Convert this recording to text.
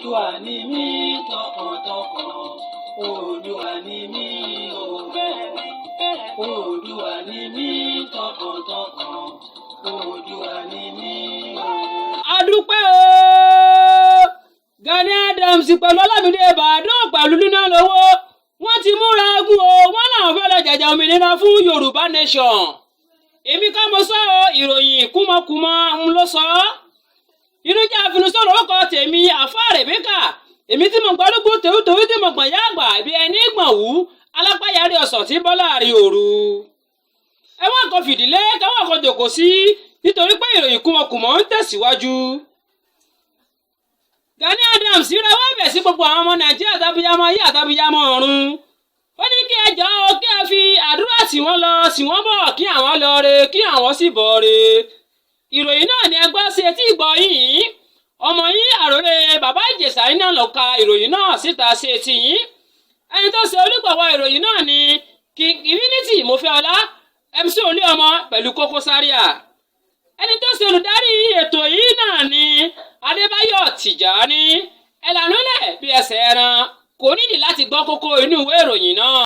Oòduà ni mí tọkàntọkàn, Oòduà ni mí o. Oòduà ni mí tọkàntọkàn, Oòduà ni mí o. Adúpẹ́ o. Gani Adams pẹ̀lú Ọlámídé Baddo pẹ̀lú Níná Lówó, wọ́n ti múra ogun o. Wọ́n làwọn fẹ́ lọ jàjà òmìnira fún Yorùbá Nation. Èmi ká mo sọ ọ, ìròyìn kúmọkùmọ ń ló sọ ọ́. Inújẹ́ àfinusọ̀rọ̀ orúkọ tèmi, àfa Rèbékà, èmi tí mo gbárùkù tòwútòwú, tí mo gbọ̀n yá àgbà ibi ẹni gbọ̀n wú alápáyarí ọ̀sán tí bọ́ láàrin òru. Ẹ wá nǹkan fìdílé, káwọn nǹkan jòkó sí, nítorí pé ìròyìn kúmọkùmọ ń tẹ̀síwájú. Gani Adams rawọ́ ẹ̀bẹ̀ sí gbogbo àwọn ọmọ Nàìjíríà, tàbíyamọ ayé àtàbíyamọ ọ̀run. Ó ní kí ẹ jọ̀ọ́, kí ẹ fi àdúrà tì wọ́n lọ sí wọ́n bọ̀, kí àwọn lọ re, kí àwọn sì bọ̀ re. Ìròyìn náà ni ẹ gbọ́ sí etí ìgbọ́ yìí. Ọmọ yín, àròlé Bàbá Ìjẹ̀ṣà yín náà ló ka ìròyìn náà síta sí etí yín. Ẹni tó ṣe olùgbọ̀wọ́ ìròyìn náà ni King Infinity Mofẹ́ọlá, MC Olúọmọ pẹ̀lú Koko Zaria. Ẹni tó ṣe olùdarí ètò yìí náà ni Adébáyọ̀ Tìjàní. Ẹ̀lànúlẹ̀ bí ẹsẹ̀ ẹran kò nídìí láti gbọ́ kókó inú ìwé ìròyìn náà.